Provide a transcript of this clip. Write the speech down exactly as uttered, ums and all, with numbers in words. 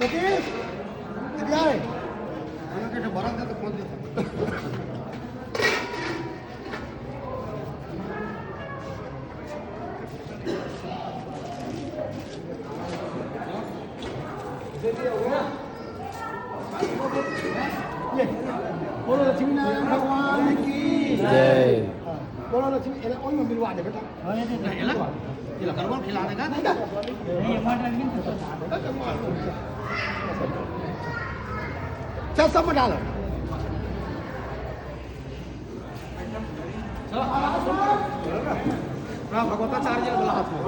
सतीश, इधर आए। ये, बोलो लक्ष्मी नारायण भगवान की। जय। हाँ, बोलो लक्ष्मी, एला ओही में मिलवा दे बेटा। नहीं, एला, एला कलवा खिला देगा। नहीं, नहीं। चल, सब में डालो। पूरा भगवताचार्य जी के बोला हाथ में।